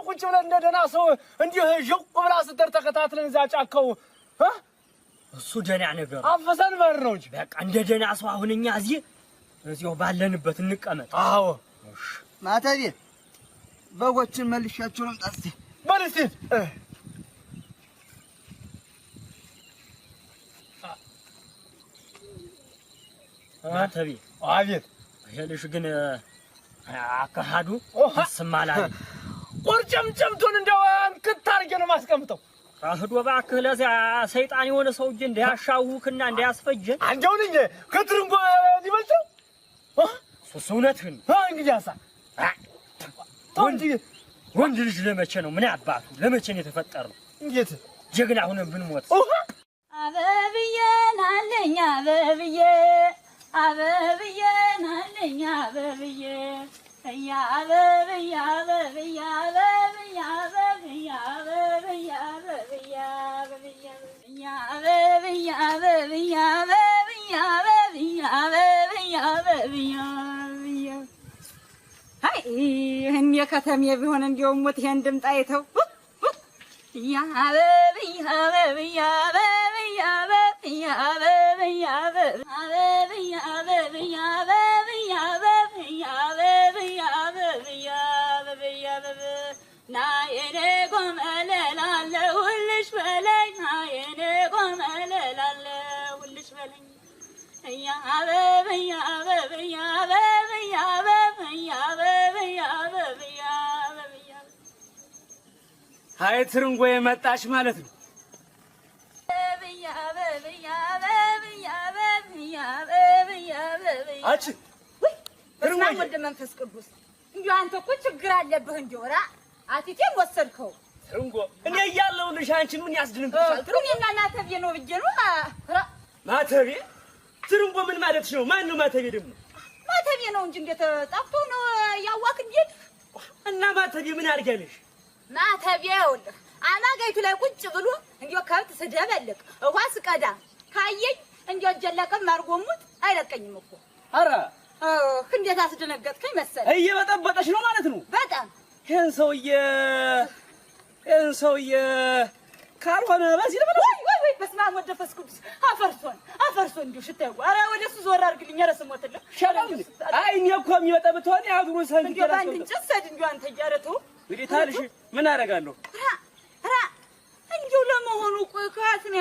ቁጭ ብለን እንደ ደህና ሰው እንዲህ ዥቅ ብላ ስትር ተከታትለን እዛ ጫካው እሱ ደህና ነገር አፍሰን በር ነው እንጂ በቃ እንደ ደህና ሰው አሁን እኛ እዚህ እዚሁ ባለንበት እንቀመጥ። አዎ ማተቤ በጎችን መልሻቸው ልምጣ እስኪ። በል እስኪ ማተቤ አቤት። ይሄ ልጅ ግን አካሃዱ ስማላል ቁርጭምጭምቱን እንደው እንክት አድርጌ ነው የማስቀምጠው። አህዶ እባክህ ለዚያ ሰይጣን የሆነ ሰውዬ እንዳያሻውክና እንዳያስፈጀን። አንጃውን እንጂ ከትርንጎ ሊበልጥ እሱስ እውነትህን ነው። እንግዲህ አሳ ወንድ ልጅ ለመቼ ነው ምን አባቱ ለመቼ ነው የተፈጠረው? እንዴት ጀግና ሁነን ብንሞት። አበብዬ ናለኝ አበብዬ አበብዬ ናለኝ አበብዬ እያ አበብዬ አበብዬ አበብዬ አበብዬ አበብዬ አበብዬ አበብዬ እያ አበብዬ አበብዬ አበብዬ አበብዬ አበብዬ አበብዬ አበብዬ። አይ ይህን የከተሜ ቢሆን እንዲያው ሞት ይሄን ድምፅ አይተው እያ አበብዬ አበብዬ አበብዬ አበብዬ አበብዬ አበብዬ አበብዬ አበብዬ አበብዬ አበብዬ አበብዬ አበብዬ አበብ ና የኔ ጎመለላለሁልሽ በለኝ ና የኔ ጎመለላለሁልሽ በለኝ እያ አበብዬ አበብዬ አበብዬ አበብዬ አበብዬ አበብዬ አበብዬ። አይ ትርንጎ የመጣች ማለት ነው። አበብዬ አበብዬ አበብዬ አበብዬ አበብዬ አበብዬ። አንቺ በስመ አብ ወወልድ ወመንፈስ ቅዱስ። እንዲሁ አንተ እኮ ችግር አለብህ። እንዲሁ ራ አቲቴን ወሰድከው። ትርንጎ እኔ እያለሁልሽ አንቺን ምን ያስደነግጥሻል? ትርንጎ እኔና ማተቤ ነው ብዬ ነው። ራ ማተቤ? ትርንጎ ምን ማለትሽ ነው? ማን ነው ማተቤ ደግሞ? ማተቤ ነው እንጂ እንዴት ጠፍቶ ነው ያዋክ እንዴት? እና ማተቤ ምን አድርጊያለሽ? ማተቤ ይኸውልህ አማጋይቱ ላይ ቁጭ ብሎ እንዲሁ ከብት ስደበልቅ ውሃ ስቀዳ ካየኝ እንዲሁ እጀለቅም አድርጎሙት አይለቀኝም እኮ። ኧረ እንዴት አስደነገጥከኝ መሰለህ። እየበጠበጠሽ ነው ማለት ነው። በጣም። ይሄን ሰውዬ ይሄን ሰውዬ ካልሆነ በዚህ ልበለው። ወይ ወይ ወይ በስመ አብ ወወልድ ወመንፈስ ቅዱስ። አፈርሶን አፈርሶን እንዲሁ ሽታው። ኧረ ወደ እሱ ዞር አድርግልኝ። ኧረ ስሞትልህ። ሸለም አይ እኔ እኮ የሚበጠብጥ ሆነ ያድሩ ሰንድ እንዲሁ በአንድ እንጨት ሰድ እንዲሁ አንተ እያረ ተው። እንግዲህ ታልሽ ምን አደርጋለሁ? ራ ራ እንዲሁ ለመሆኑ ቆይ ከየት ነው